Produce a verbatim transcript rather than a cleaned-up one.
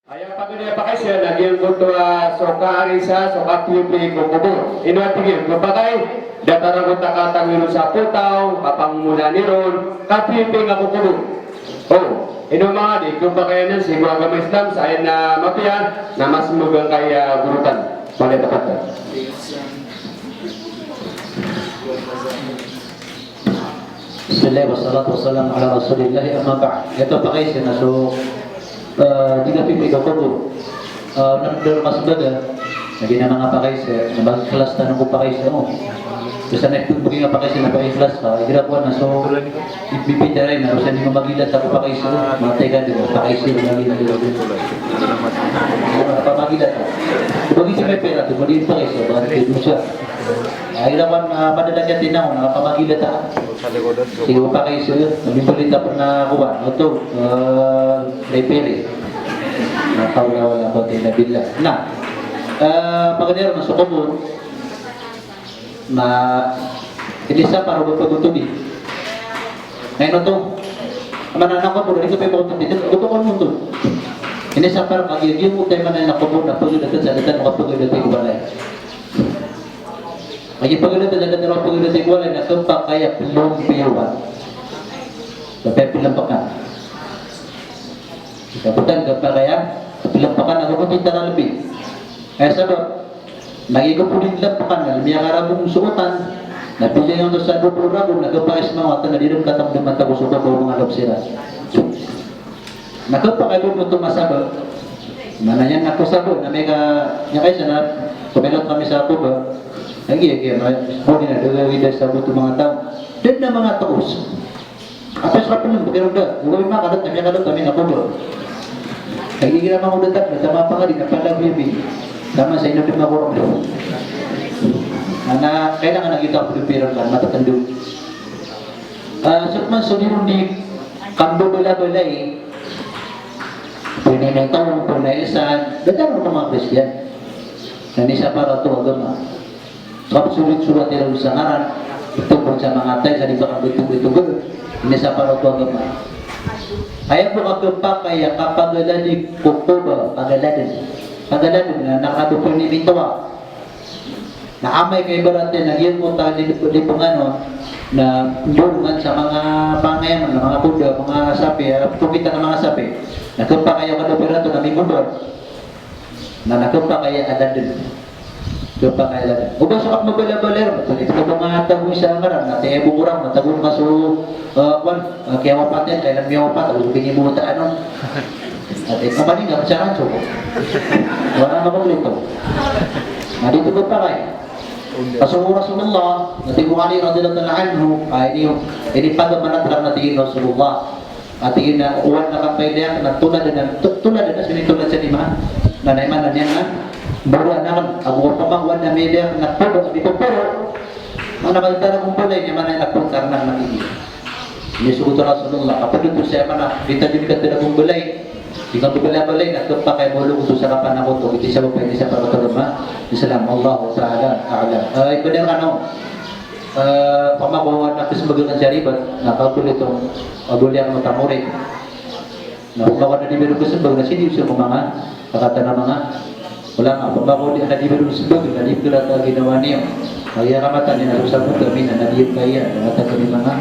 Aya pagari a pakaisa na giyangkoto a so kaarisa, so kapiyapiya ko kobor. Ino a tig iyan, ko pakay, datar ago ta katangiro sa potaw, kapangomodaan iron, kapiyapiya nga ko kobor. O, ino manga di, ko pakay anan sii ko agama Islam, sa aya na mapiya, na mas magaan kaya gorotan. Mali tapat. Bismillah, wassalatu wassalamu ala Rasulillah, amma ba'd. Ito pakaisa na so, eh, di kapipiya ko kobor. Eh, na dn mas baga. Na giya na manga pakaisa, na ba ikhlas tano ko pakaisa, o. Basta na ito bagi nga pakaisa na ba ikhlas ka. Igira ko na so, ibibitaray na, basta di mamagila ta ko pakaisa, o. Matay ka di, pakaisa, o, lagi, lagi, lagi. Pamagila ta. Bagi sa may pera, di pakaisa, ba, di dosa. Ay, lawan, ah, madadaki a tinaw na kapamagilata. Sige, opakay sii, mimbalita pn a kowan, oto, eh, referee. La hawla wala quwwata illa billah. Na, eh, paganay ron na so kobor, na inisapar o ba pagotodi. Na ino oto, maana na kobor, di ka pagotodi, oto kon oto. Inisapar, kagiya giyoto i maana na kobor, na pagilata, sa datan, kapagilata ko balay. Lagid pagilata, lagid a pagilata ko walay na khapakay a plompiyowan. Khapakay a plompiyowan. Khapakay a plompiyowan na khapakay a lbi. Aya sabap, lagid ko podi plompiyowan na miyakaragong so otan, na piliyan to sa dowa polo ragon, na khapakay a mawatan na di ron katamdaman tago so kobor o manga lobs iran. Na khapakay a lbi oto masaba. Maana niyan na ko saba, na miyaka, miyakaisa na, ko pilot kami sa Kuba. Lagid, lagid, na, ko di na, da, da, da, saba oto manga taw. Da dn a manga taw. Apa sa kapnm, bagi ron da, ko kami makadat, na miyakadat kami na Kuba. Lagid igira manga oda tano, na tama pangadi, na pala bibi. Tama sa ino di makorong. Na, na, kailangan na kita pilipiran kan, matatando. Ah, so man so di ron di kambabalabalay, pwede na ito, pwede na isan, datar o manga Kristiyan. Na inisapar oto a agama. Kapsolit-solit iran sa ngaran, ito pn sa manga atay, sa di ba kambitong-bitong, inisapar oto a agama. Aya bo a khapakay a kapagalalig ko Kuba, pagalalig. Pagalalig na, na kado pn i bitowa. Na amay ka ibarat iyan na giyangkoto a di, di pangano, na dorongan sa manga pangayaman, na manga kuda, manga sapi, ah, pokita na manga sapi. Na khapakay a kado pira oto na mimbobar. Na, na khapakay a aladn. Khapakay a aladn. O ba so kapmabalabalay ron, pwede ka ba manga tago isa ngaran, na tiya bo ko ran, na tago ka so, ah, kwan, ah, kiyawapat iyan, kailan miyawapat, tago so binibota, ano. Ati, kamani nga, bisaran so. Wala na kompleto. Na di oto khapakay. Ka so Rasulullah, na tig o Ali radhiyallahu ta'ala anhu, ah, ini, ini pagamanat lang na tig o Rasulullah. Ati na, oway na kapailayak na tolad na, to-, tolad na, sini tolad sa lima. Na, na imanan iyan na, boro anan, ago opama oway na milayak na poro, di poro. Mana ba tara kong balay, imanan iyan na poro karna na tig iyan. Inisogo oto o Rasulullah, kapag oto sa aya maana, di ta di kataragong balay, di ka balay-balay, na khapakay a mawlog oto sa kapanakoto, iti sabap a inisapar oto a agama Islam, Allahu ta'ala a'lam. Eh, ibarat kano, eh, opama ko na khasmbag akn sa ribat, na kaoto oto, eh, boli akn o tamorit. Na opama ko na di bero khasmbag, na sii niyo so manga, kakatan a manga ulama, opama ko di, na di bero khasmbag, na di bero ta ginawa niyo. Aya kamatan iyan na so sabot ami na, na di kaya, na mata kami manga